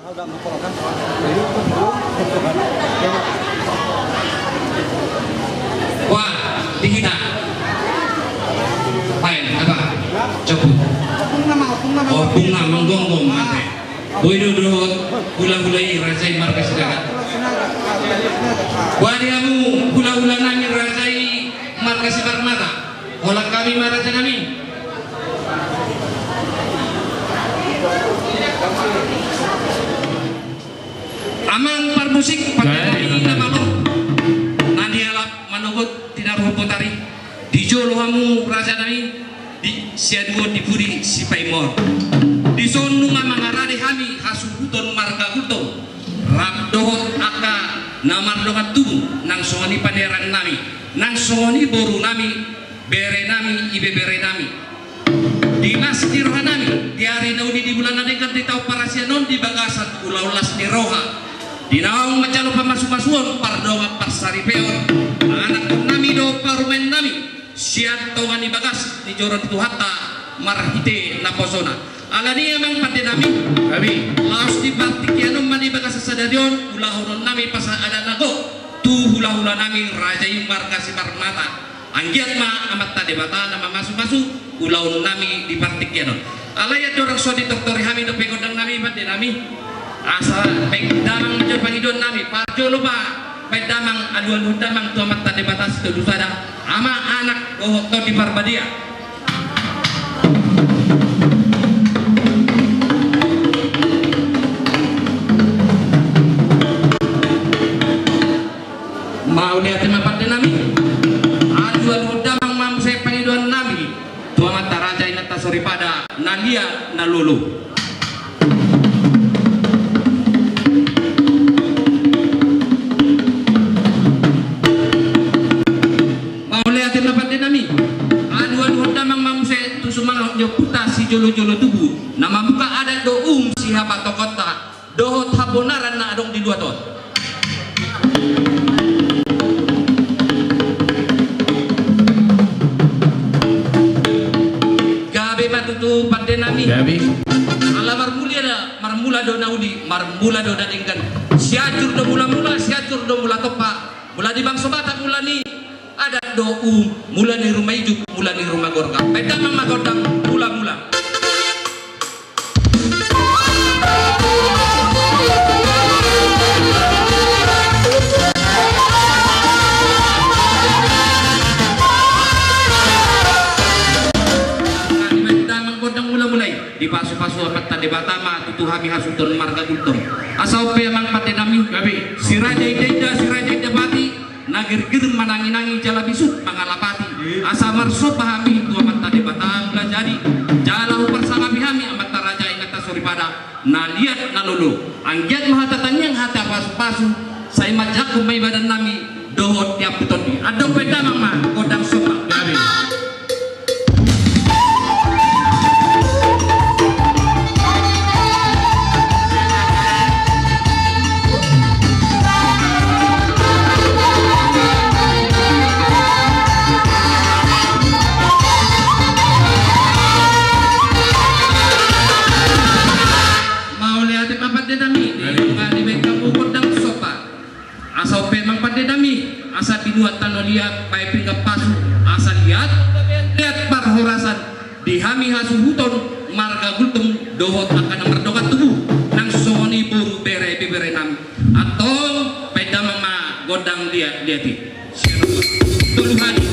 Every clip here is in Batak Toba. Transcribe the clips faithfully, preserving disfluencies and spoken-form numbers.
Wah, di hita. Baen, apa? Coba. Ompung na manggonggong, ate. Boi do dohot hulahula i raja i marga Sinaga. Boha di hamu hulahula nami raja i marga Simarmata. Holan hami ma raja nami. Amang parmusik, pande nami na malo, na nialap manogot tinaruhon botari. Di jolo hamu raja nami, di siaduon di pudi sipaimor. Dison nunga mangarade hami hasuhuton marga Gultom, rap dohot angka na mardongan tubu, nang songon i paneran nami, nang songon i boru nami, bere nami, ibebere nami. Di las ni roha nami, di ari na uli, di bulan na denggan, di taon parasian on, di bagasan ulaon las ni roha, di naung manjalo pamasumasuon, pardongan parsaripeon, anakkon nami dohot parumaen nami, sian tonga ni bagas ni joro ni Tuhanta marhite naposona. Alani i amang pande nami, laos di partingkian on ma di bagasan sadari on, ulahonon nami pasahat adat na gok tu hulahula nami raja i marga Simarmata. Anggiat ma Amanta Debata na mamasumasu ulaon nami di partingkian on. Alai andorang so ditortori hami dope gondang nami, pande nami, asa baen damang jo pangidoan nami, parjolo ma baen damang, alualuhon damang tu Amanta Debata Sitolu Sada, Ama, Anak dohot Tondi Parbadia. Mauliate ma pande nami. Alualuhon damang ma muse pangidoan nami tu amanta raja, inanta soripada, na liat na lolo. Mauliate ma pande nami. Alualuhon damang ma muse tu sumangot ni ompunta sijolojolo tubu, na mambuka adat dohot uhum sihapatokonta dohot habonaran na adong di luat on. Gabe ma tutu pande nami. Gabe. Ala marmulia do, marmula do na uli, marmula do na denggan. Sianjur do mulamula, Sianjur do mula tompa. Mula ni bangso Batak, mula ni adat dohot uhum, mula ni ruma ijuk, mula ni ruma gorga. Baen damang ma gondang mulamula. Baen damang gondang mulamula i, dipasupasu Amanta Debata ma tutu hami hasuhuton marga Gultom. Asa on pe amang pande nami, gabe, si Raja Indainda, si Raja Indapati, na girgir mananginangi jala bisuk mangalapati. Asa marsomba hami tu Amanta Debata Mulajadi, jala huparsangapi hami amanta raja, inanta soripada, na liat na lolo. Anggiat ma hata tangiang, hata pasupasu, sai manjangkon ma i badan nami dohot ni Ampu Tondi. Andorang baen damang ma gondang somba. Gabe. Mauliate ma pande nami. Gabe. Dibaen hamu gondang somba. Asa on pe amang pande nami, asa binuat tano liat, baen pinggan pasu, asa liat, liat parhorasan di hami hasuhuton marga Gultom dohot angka na mardongan tubu, nang songon i boru, bere, ibebere nami. Antong baen damang ma gondang liat, liat i. Tolu hali.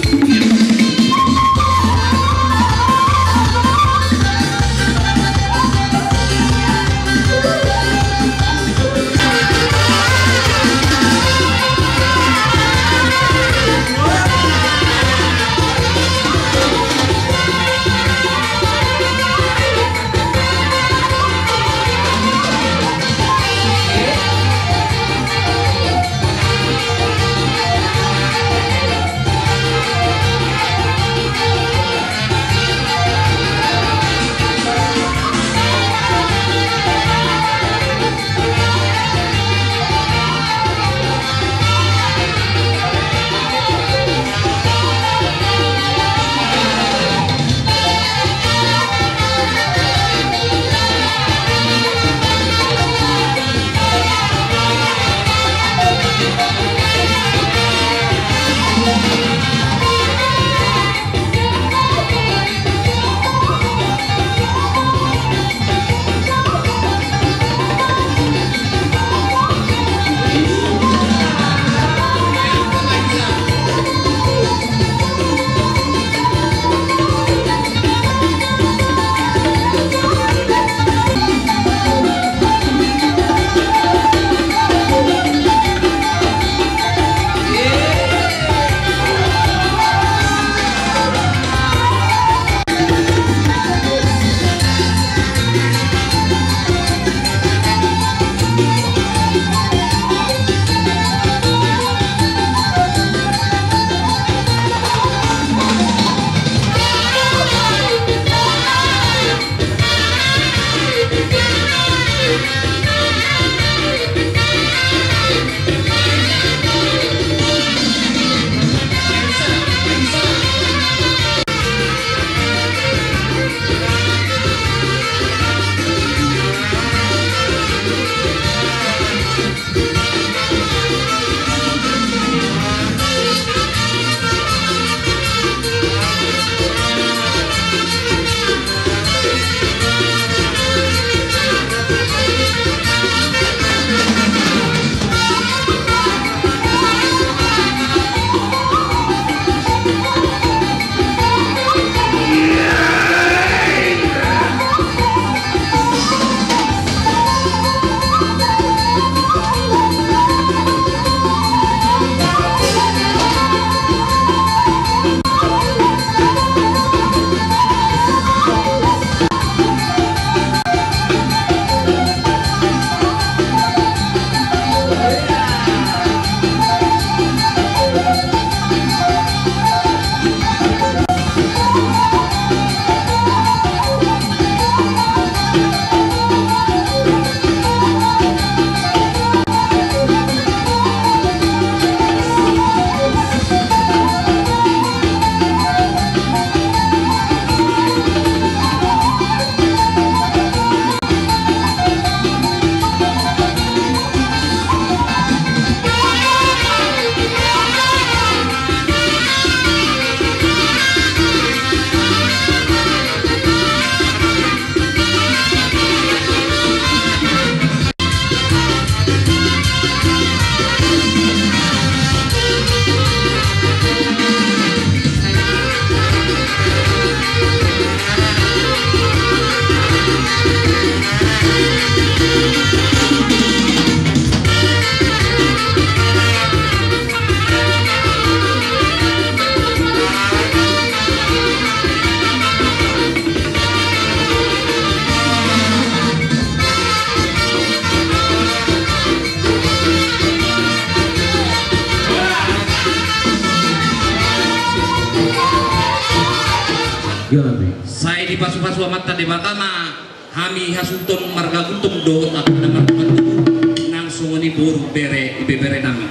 Sai dipasupasu Amanta Debata ma hami hasuhuton marga Gultom dohot angka na mardongan tubu, nang songon i boru, bere, ibebere nami.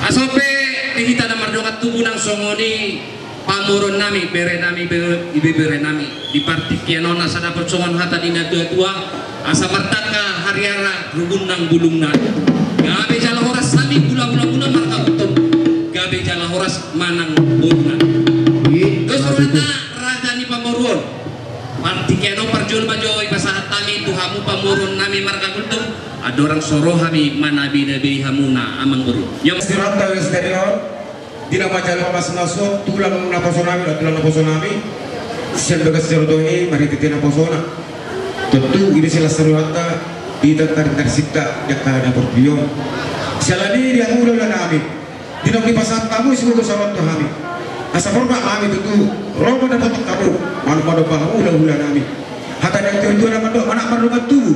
Asa on pe di hita na mardongan tubu nang songon i pamoruon nami, bere nami, bere, ibebere nami. Di partingkian on asa dapot songon hata ni natuatua, asa martangka hariara rugun nang bulungna. Gabe jala horas hami hulahulamuna marga Gultom, gabe jala horas ma nang boruna. Dos rohanta raja ni pamoruon. Partingkian on parjolo ma jo dipasahat hami tu hamu pamoruon nami marga Gultom, andorang so ro hami manabinabei hamuna amangboru. Ia siranta wis dari on. Di na manjalo hamas na son tulang naposo nami, tulang naposo nami. Sian bagas siro do i marhitehite naposona. Tontu i do silas rohanta di tangkar-tangkar sinta di angka na portibi on. Siala ni i di hamu hulahula nami. Di na dipasahat hamu i sumurgo saron tu hami. Asa borhat hami tutu ro mandapothon hamu, manumpa hamu hulahula nami. Hata ni natuatua na mandok, anak mardongan tubu,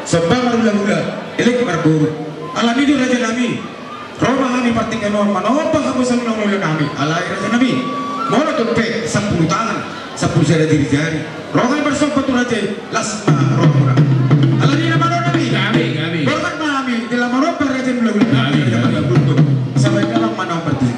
somba marhulahula, elek marboru. Ala ni i do raja nami. Ro ma hami partingkian on manumpa hamu songon hulahula nami. Alai raja nami, molo tung pe sampulu tangan, sampulu sada jari-jari. Ro hami marsomba tu raja i, las ma rohamuna. Ala ni i na ma ro nami. Gabe, gabe. Borhat ma hami, jala manumpa raja i hulahula nami. Gabe, gabe. Sampai dalam mana berarti.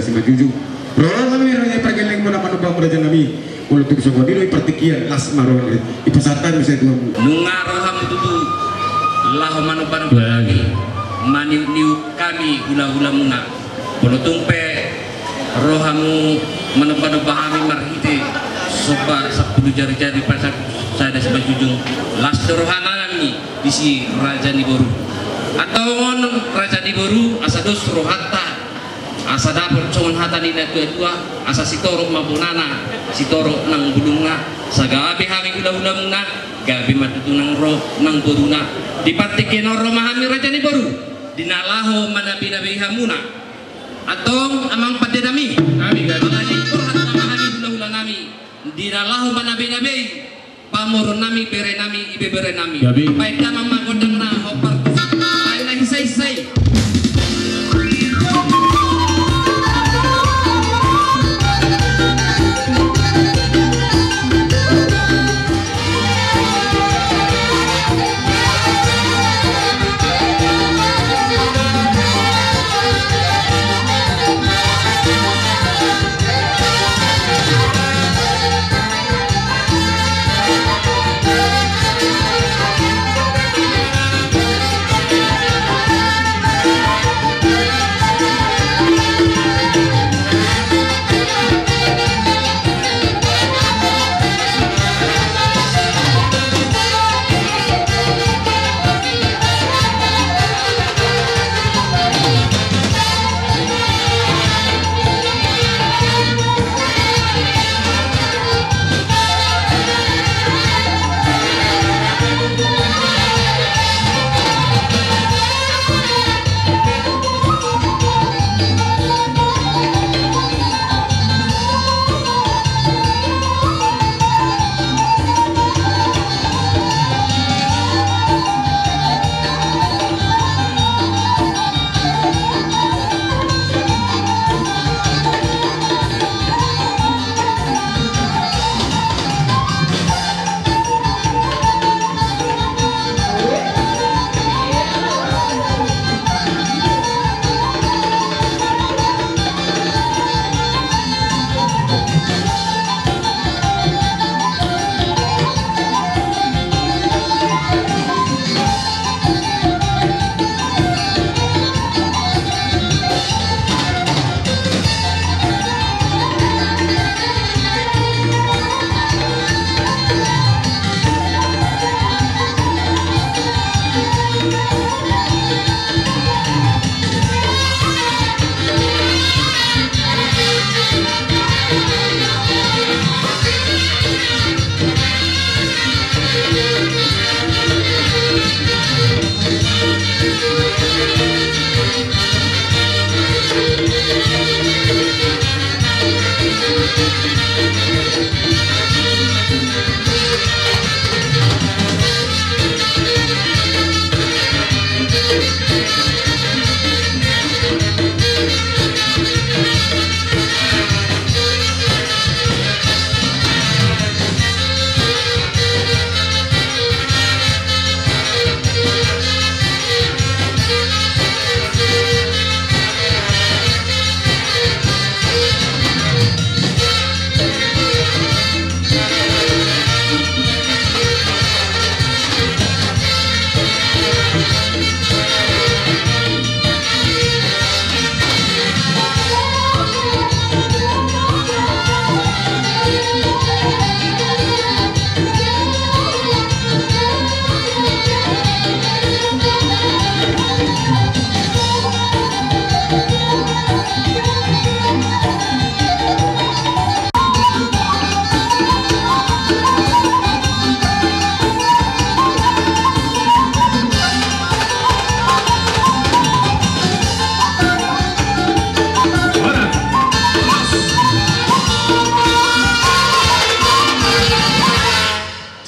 Simanjujung. Ro hami raja i pargellengmuna manumpa hamu raja nami. Molo tung songon i do i partingkian, las ma roha ni i. Dipasahat hami muse tu hamu. Nunga ro hamu tutu laho manumpa-numpa hami, maniuk-niuk hami hula-hulamuna. Molo tung pe ro hamu manumpa-numpa hami marhite somba sampulu jari-jari, pasahat sada simanjujung, las do roha nami disi raja ni boru. Antong on raja ni boru, asa dos rohanta, asa dapot songon hata ni natuatua, asa sitorop ma bonana, sitorop nang bulungna, asa gabe hami hula-hulamuna, gabe ma tutu nang ro nang boruna. Di partingkian on ro ma hami raja ni boru, di na laho manabinabei hamuna. Antong amang pande nami, nami gabe. Ala ni i borhat ma hami hula-hula nami, di na laho manabinabei pamoruon nami, bere nami, ibebere nami. Gabe. Baen damang ma gondangna hombar tu si, baen na hisa-hisa i.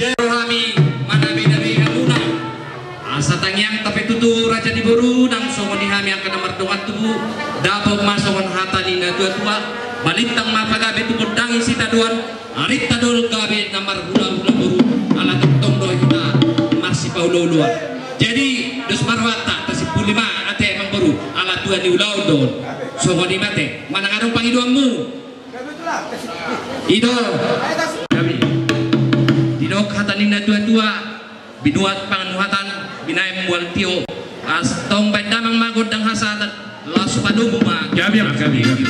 Jala hami manabenabe hamuna. Asa tangiangta pe tutu raja ni boru, nang songon i hami angka na mardongan tubu, dapot ma songon hata ni na tuatua: Balintang ma pagabe tu gondang ni sitadoan, arinta do gabe na marhulahula boru, ala tongtong do hita marsipaolooloan. Jadi dos ma rohanta, tasimpuli ma ate amangboru, ala tua ni ulaon do on. Songon i ma ate, manang adong pangidoanmu? I do. Gabe. Didok hata ni na tuatua: Binuat panganuhatan, binahen mual tio. Asa tong baen damang ma gondang hasahatan, laos padomu ma. Gabe, gabe, gabe.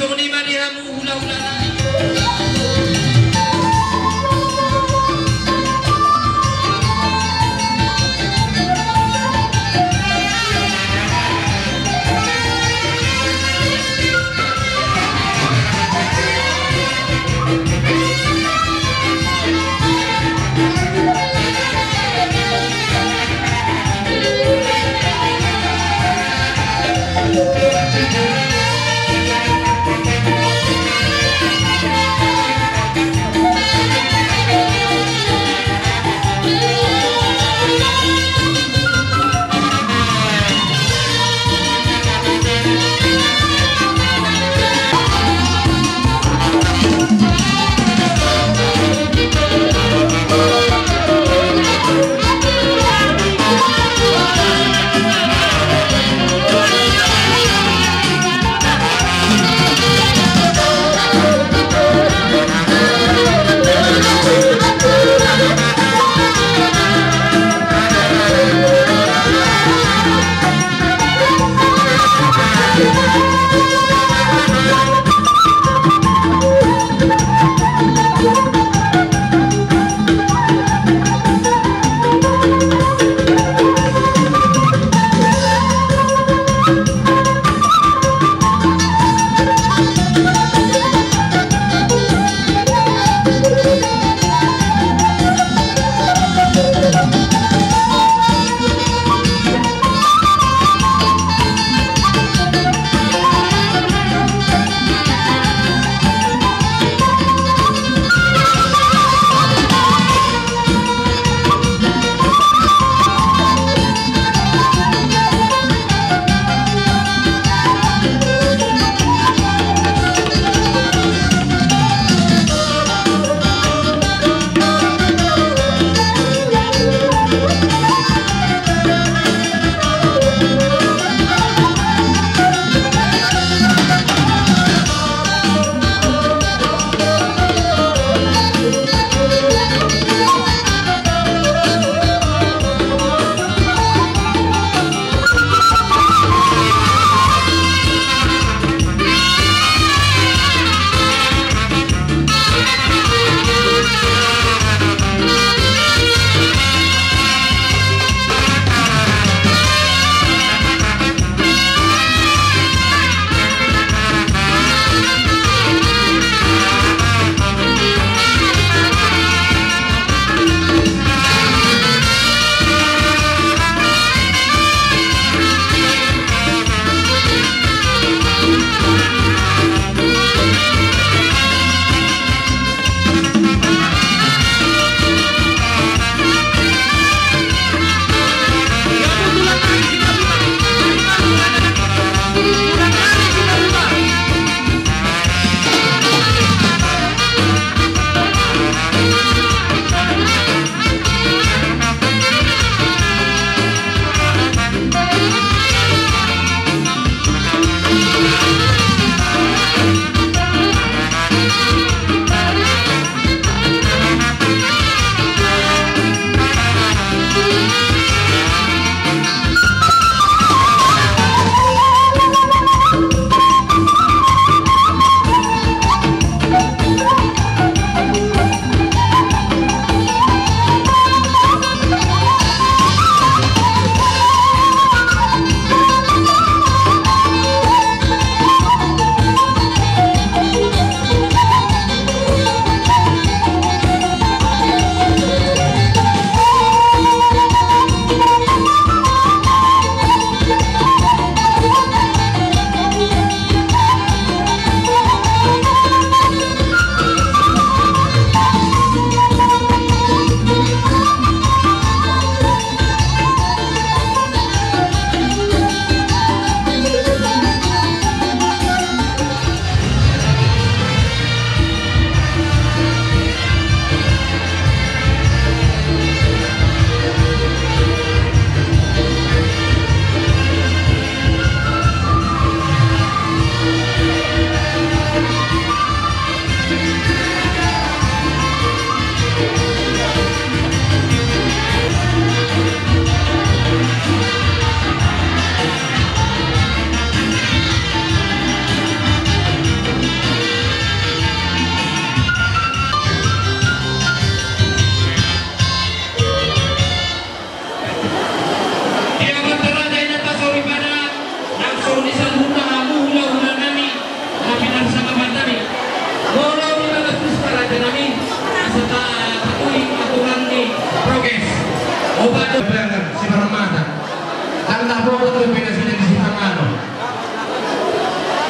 Songon i ma di hamu hulahula nami.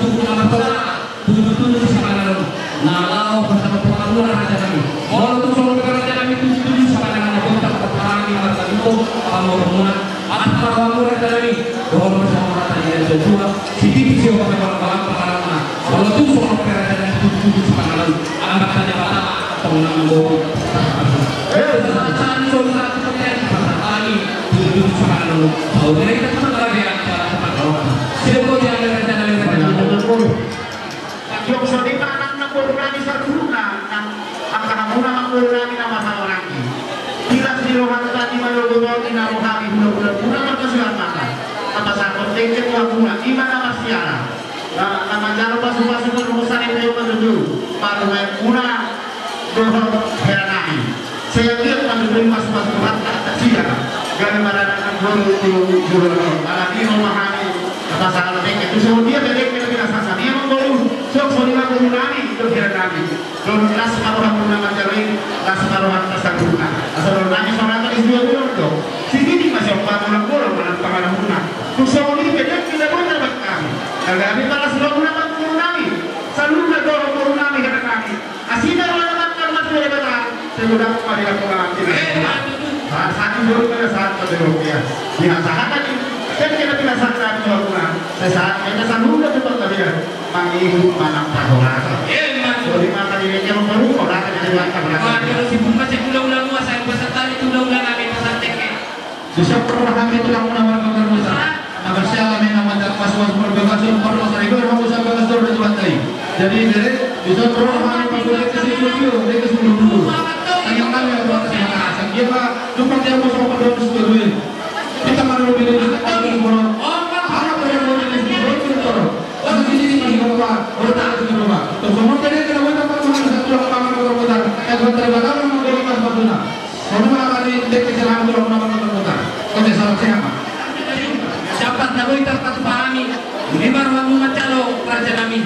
tubuh na marsaoran, tujuh-tujuh sipanganon na laho pasahathon hamuna raja nami. Molo tung songon i pe raja nami tujuh-tujuh sipanganon na boi tarpatupa hami martangiangkon pamoruonmuna. Asa rohamuna raja nami dohot pasahathon hata ni na tua-tua, sititi sihombang na balang-balang pangaranna. Molo tung songon i pe raja nami tujuh-tujuh sipanganon, amanta Debata tong na mamboan. Eh, sahat-sahat ni solu sahat tu patean pasahat hami tujuh-tujuh sipanganon. Au dari kita tu mangalabean sahat tu pangaranna. Sidok ko dia raja nami raja nami. Jong songon i ma anak na boru nami saluhutna, nang angka hamuna amangboru nami na marhaha-maranggi. Tilas ni rohanta di manogot on i na ro hami hula-hula muna marpasuan mata. Tapasahathon dengke tu hamuna, i ma na marsiala. Na, na manjalo pasu-pasu tu dohot saripeon ma tutu. Parumaenmuna dohot hera nami. Sai anggiat ma tutu i pasu-pasu Tuhanta nasida gabe maranak na boru tu joloan on. Alani i ma hami tapasahat dengke. Tu songon dia pe dengke na pinasahat nami amangboru, songon i ma boru nami dohot hera nami. Dohot las ma rohamuna manjalo i, las ma rohanta saluhutna. Asa dohonon nami songon hata ni situa-tua do. Sititi ma sihombang na bolon-bolon manang pangaranmuna. Tu songon i pe dengke na boi tarbahen hami. Na gabe ma las rohamuna amangboru nami saluhutna dohot boru nami hera nami. Asi ma roha na mangkal ma tu Debata, sai godang ma dilangkung anak. Sahat-sahat ni solu ma sahat ma tu roha. Di hasahatan i, dengke na pinasahat nami tu hamuna, sai sahat ma saluhutna tu panggabean, mangihut manang parhorasan. Ima tutu. Songon i ma tadi dengke amangboru, horas ma di Debata, horas ma. Ima tutu, sibuk ma sian hula-hula muna, sai pasahat hami tu hula-hula nami pasahat dengke. Dison ro hami tulang muna marga Parmusa. Na marsiala ma i na manjalo pasu-pasu marbagason parhorasan i, ro hami sian bagas joro ni Tuhanta i. Jadi, jadi, dison ro hami pasu dengke situa-tua, dengke sungguh-sungguh. Tangiang nami ma tu Debata Debata. Sai anggiat ma, dumpak dia musuh perdon situa-tua i. Hita marlobi di situa-tua. Anak dari musuh di situa-tua. Masa sini masih berubah, berubah, berubah. Terus semua jadi kita buat apa, Tuhan, satu orang paman berubah. Eh, buat terbatal, memang jadi pas berguna. Songon i ma hami dengke sian hami tulang muna marga Parmusa. Oke, salam sehat ma. Sahat na boi tarpatupa hami, ima rohamu manjalo raja nami.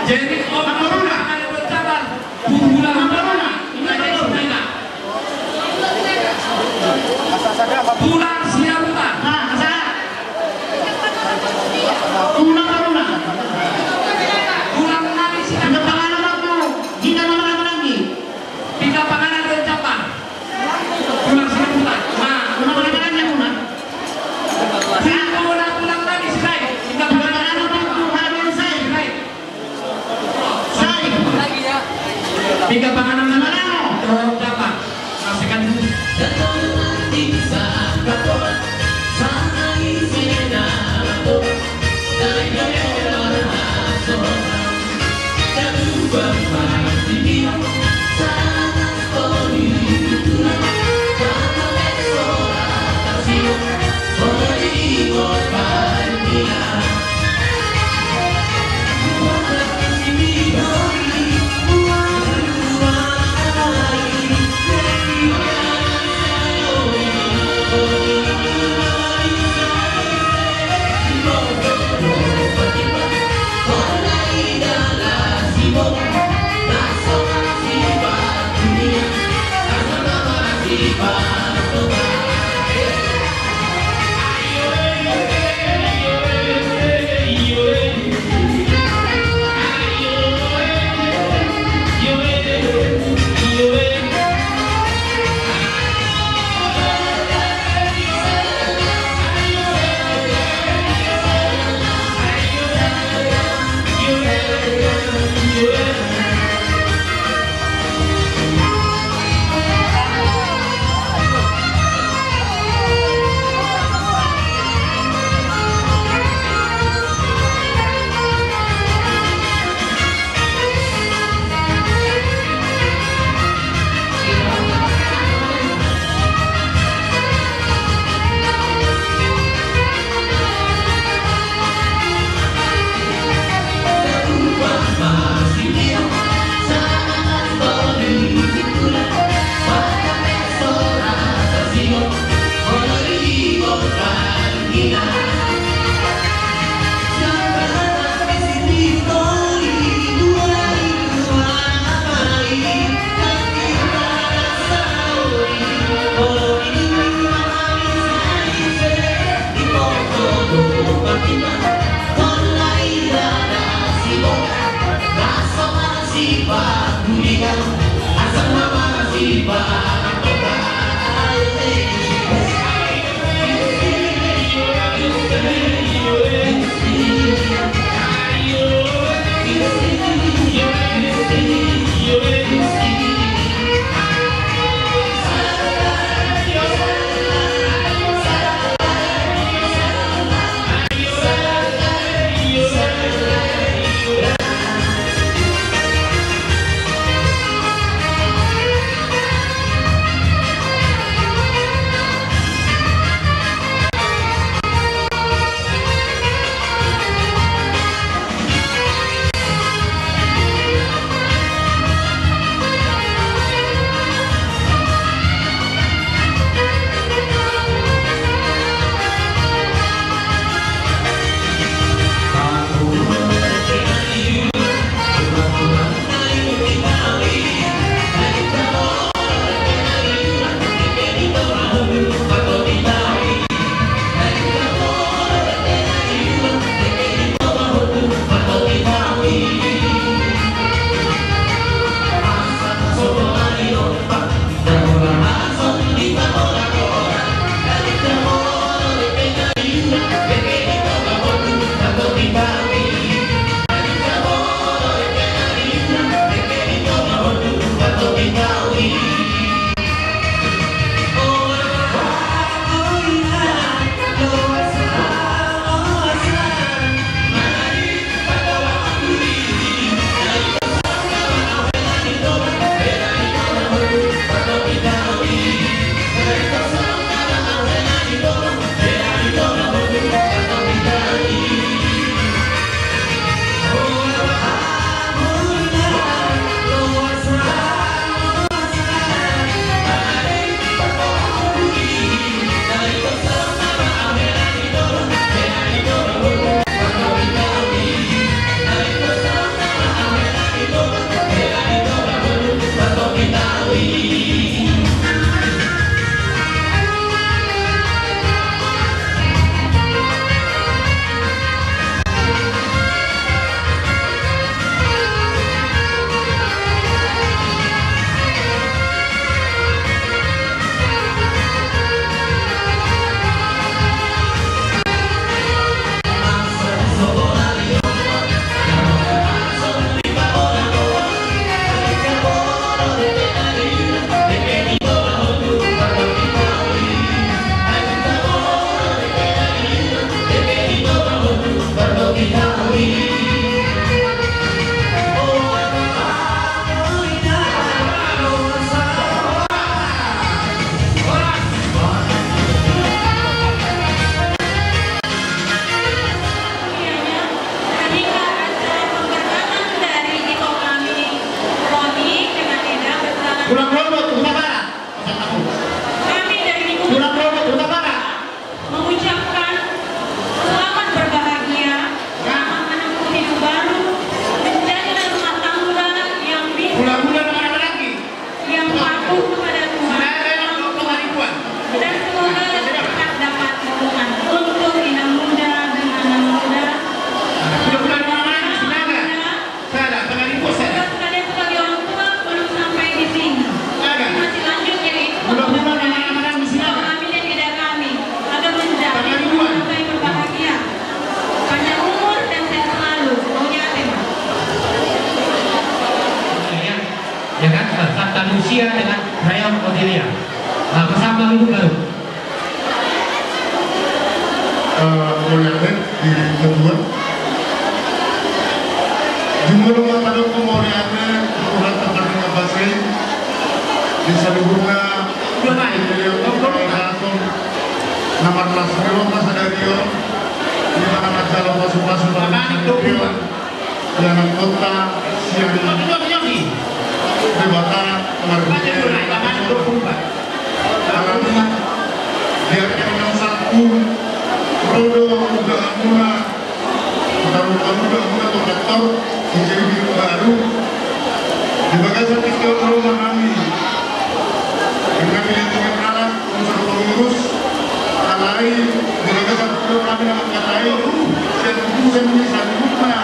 Jadi, amangboru na, hami bersabar, tu hula-hula muna, hula-hula muna. Tiga panganan na manang. Tong dapat. Saksikan. Oke, ya. Nah, pasang bang itu baru. Eh, mauliate di Tuhan. Jumolo ma padokhon mauliate, Tuhan tempat yang ngebasai. Di saluhutna, dua kali. Di Tuhan, na marlas ni roha sadari on. Di mana manjalo pasupasu, mana manjalo. Di anak kota sian Debata marhite alani di akhir yang satu, ro do undanganmuna, taruh kamu do muna konduktor di J B baru di bagasan tingki on ro ma hami. Dengan yang tinggal alat unsur pengurus alai di bagasan tingki on kami nama katai sian utusan di saluhutna.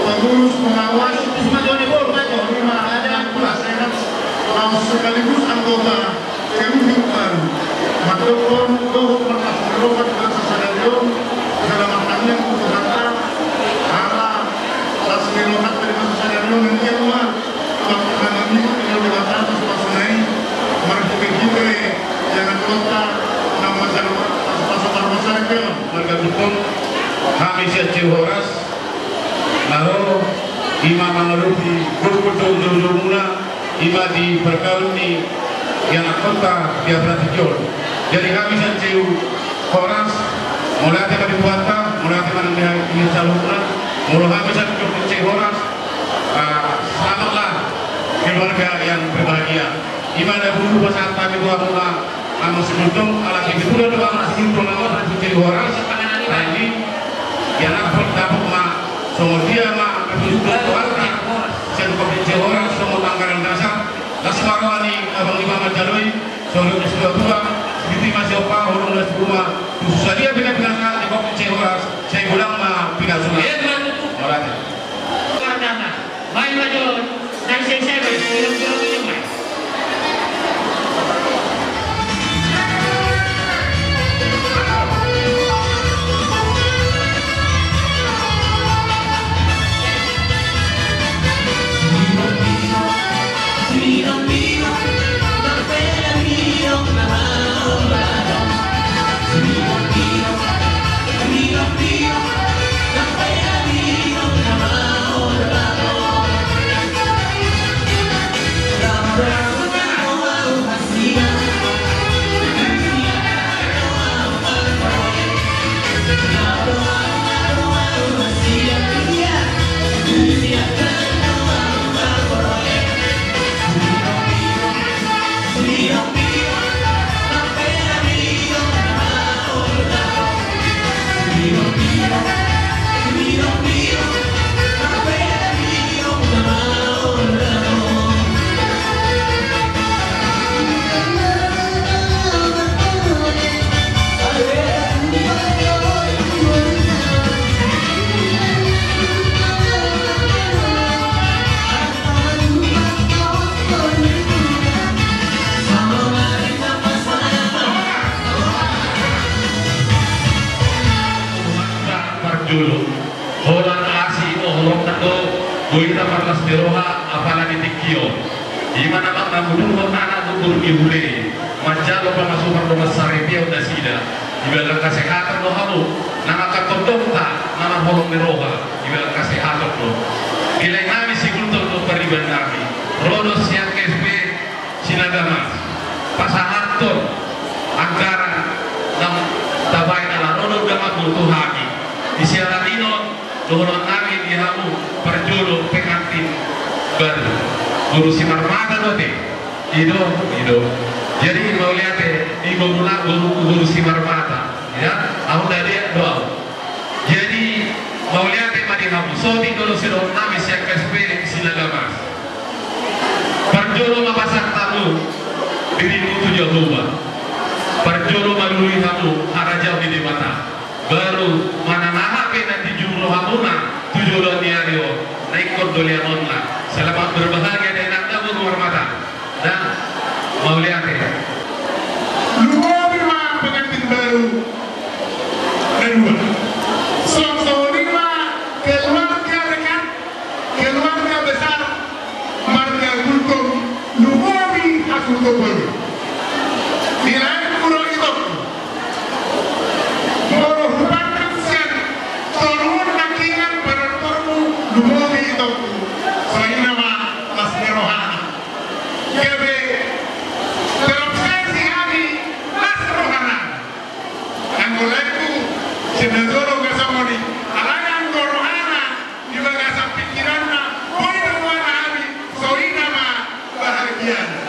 Pengurus, pengawas, lima, ada penasehat, sekaligus anggota M U P baru. Mandokhon dohot marlas ni roha di bagasan sadari on, dalam artian untuk kata ala las ni roha di bagasan sadari on, yang dia ma, waktu nama minggu di bagasan pasupasu na i, marhite-hite, yang anggota, nama jalo pasupasu marmasyarakat on. Marga Gultom, hami sian C U Horas, na ro, ima mangalupi gogo do joujou muna, ima di parkaun ni ianakhonta di aparatur on. Jadi hami sian C U Horas, mauliate ma di Tuhanta, mauliate ma nang di hami saluhutna, molo hami sian C U Horas, ah, selamatlah keluarga yang berbahagia. Ima na bulu pasahat hami tu hamuna, Amang Sigultom, ala kebetulan do Amang Sigultom, Amang Sigultom Horas. Nah, ini, ya, na, dapot ma, songon dia ma, kebetulan do Amang Sigultom Horas, songon anggaran dasar, las ma roha ni abang ni paman jaloi, songon dia sudah tua, di tima siapa, orang las rumah, khusus sadia pina-pina di Sigultom Horas, sai godang ma pinasuna. Iya, Tuan. Horas. Pardana. Baen ma jo, na ise-ise baen, bilang-bilang ini baen. Parjolo, holan asi dohot holongna do, boi hita marlas ni roha, apala di tingki on. Ima na mangudurhon anak dohot boru ni hule i, manjalo pamasuhon dongan saripeon nasida, dibahen kesehatan do hamu, nang angka tondongta na marholong ni roha, dibahen kesehatan do. Di lae nami Sigultom dohot pariban nami, ro do sian K S P Sinaga Mas, pasahathon anggaran na tabaen ala ro do undanganmu tu hami. Di siala ni on, dohonon nami di hamu parjolo pengantin baru. Boru Simarmata do ate. I do, i do. Jadi mauliate di boru na, boru, boru Simarmata. Ya, ahu na dia do ahu. Jadi mauliate ma di hamu, songon i do sidohonon nami sian K S P Sinaga Mas. Parjolo ma pasahat hamu dirimu tu Jahowa. Parjolo ma lului hamu harajaon ni Debata. Baru manang aha pe na dijou rohamuna tu joloan ni ari on, na ingkon do leanonna. Selamat berbahagia, dainang da boru Marmata. Nah, mauliate. Lumobi ma pengantin baru na dua. Songon i ma keluarga dekat, keluarga besar marga Gultom, lumobi hasuhuton baru. Sena jolo nga songon i, alana anggo rohana di bagasan pikiranna, boi do muara hami, songon i nama bahagiana.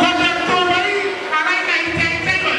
Gondang toba i, alai na hita-hita i ma.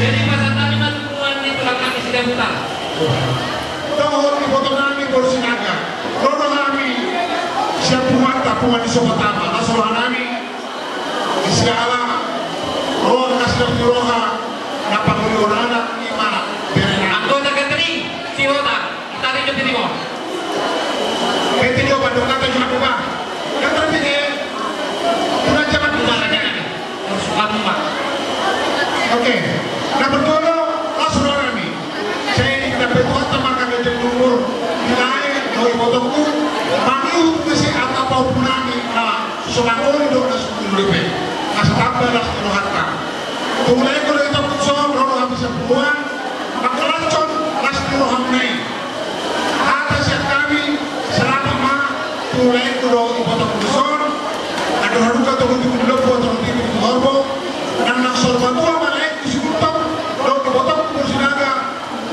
Jadi, pasahat hami ma tu punguan ni Tulang nami Sidabutar. Dohot iboto nami Boru Sinaga. Ro do hami sian punguanta, punguan ni Sobatama. Las roha nami, di siala roha, las ni roha na pangoli on anak i ma berena. Anggota K T R I, Sihotang. Tadi jo piti mo. Piti jo, pandok nata jo, aku bah. Kan terpikir. Bukan zaman bukan aja kan. Harus suka rumah. Oke. Na parjolo, las roha nami. Sai dipatupa Tuhanta ma angka ganjang ni umur. Di lae, dohot ibotongku. Mangihut muse angka pahompu nami. Na so mangoli dohot na so mangoli pe. Asa tamba las ni rohanta. Tu laengku do itongku dison, ro do hami sian punguan. Mangkalashon las ni rohamuna i. Hata sian hami, selamat ma tu laengku dohot ibotongku dison. Andor halumpang tu tingki ni lombu, andor tingki ni horbo. Nang na saur matua ma laengku Sibuntong dohot ibotongku Boru Sinaga.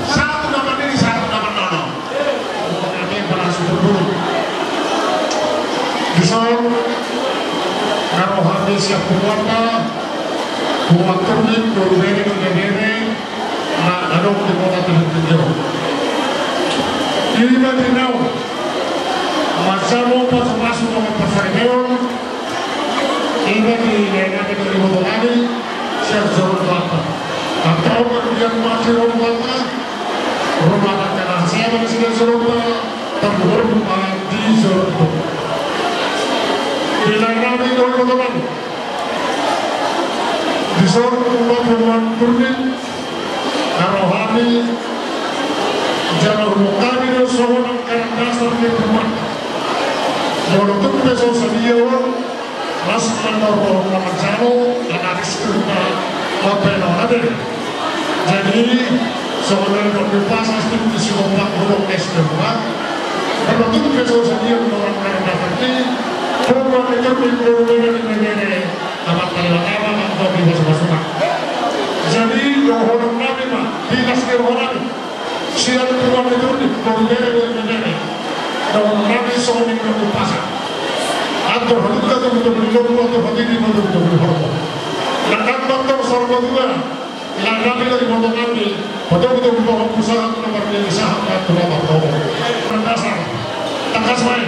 Sahat tu na mandiri, sahat tu na mannono. Dison, na ro hami sian punguanta, punguan Turnip, boru bere, boru bere. Na adong di kota Tebet Tinggi on. Ima di naung manjalo pasupasu dohot parsaripeon. Ima di laenganta dohot iboto nami sian jolo Tuhanta. Antong ma di dia rumah di jolo Tuhanta. Rumah tangga na hasea ma di sian jolo Tuhanta. Tarlumobi ma di Pe so sadia on, las mandor dohot na manjalo, anaris kurna, mambaen on ate. Jadi, songon na nidok ni umpasa, tingki sigompa hudok es kurna. Molo tung pe so sadia on, orang na dapat ni, punguan ni Tondi, boru bere ni bebere, amanta Debata ma manjalo pasu-pasuna. Jadi, dohonon nami ma, di las ni roha nami. Sian punguan ni Tondi, boru bere, boru bere. Dohonon nami songon na nidok ni umpasa. Andor halumpang, togu-togu ni lombu, andor hatiti ma, togu-togu ni horbo. Nang na mandok saur matua, nang na pila di potongan ni, patogu-togu pohon pusaka, na marnilai sahat, na tu na marnono. Mandasar. Tangkas ma i.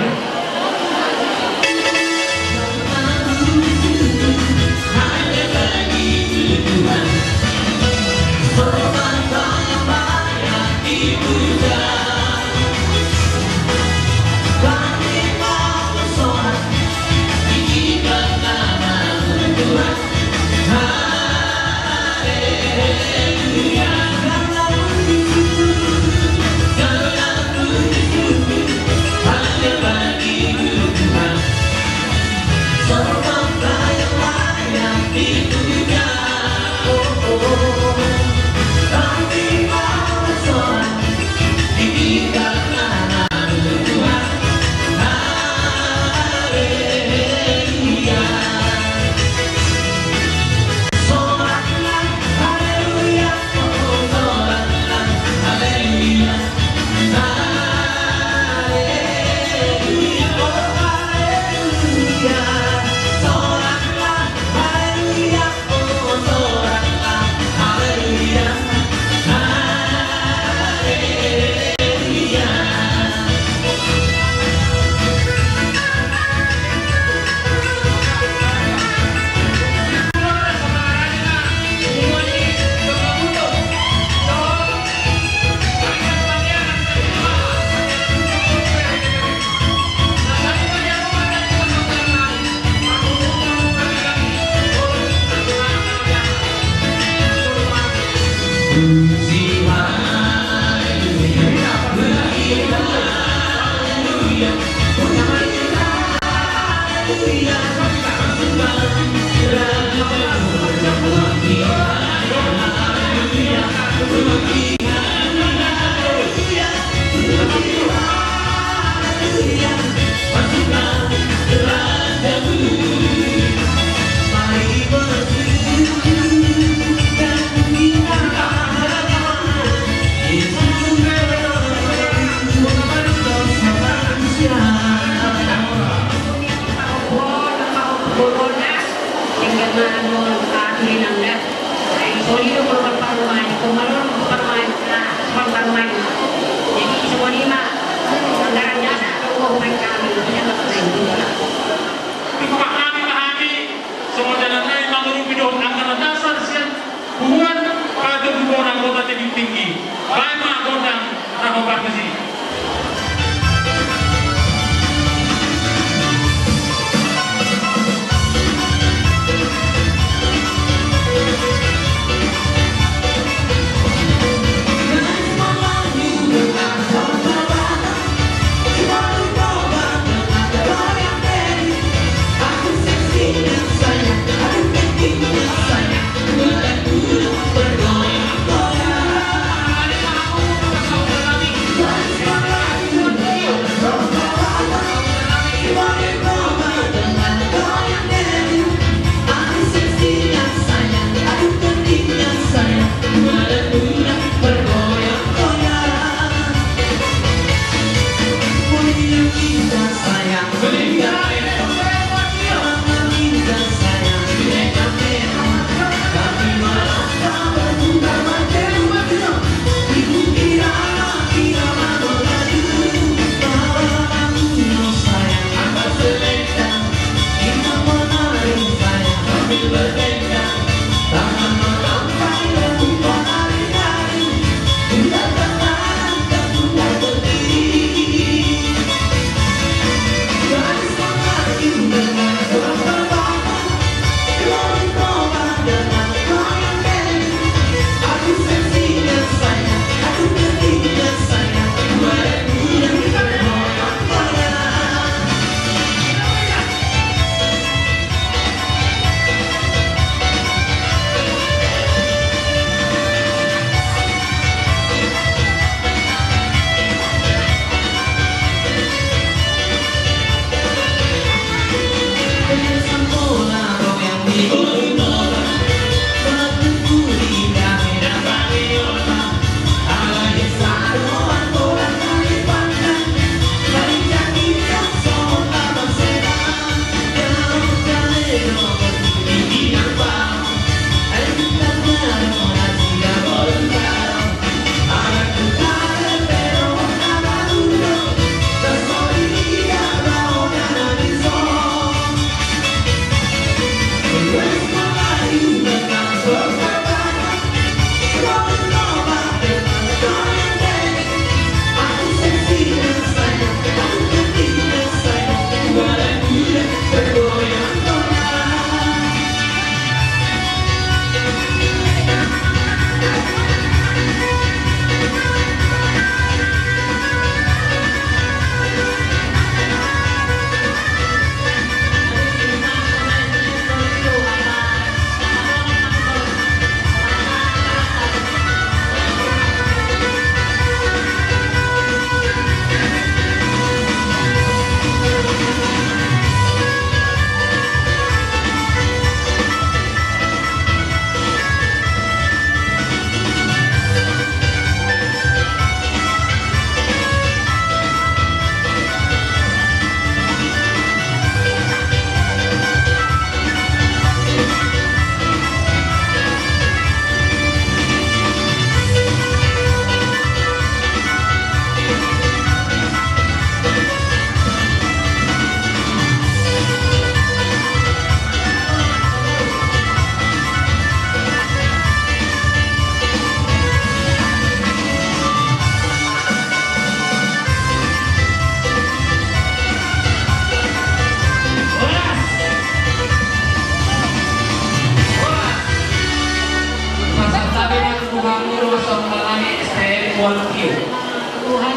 Tuhan,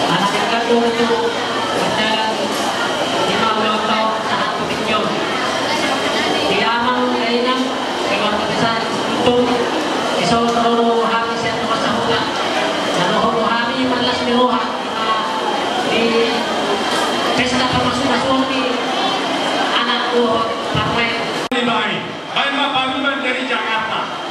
anak yang kandung itu berjalan lima puluh tahun sangat berjuang. Di amang, di inang, keluarga besar itu, di Solo, Solo, hami siap rumah sahuta. Lalu, hami malas di roha. Di pesta pamasumasuon ni anak dohot parumaen. Baen ma pariban dari Jakarta.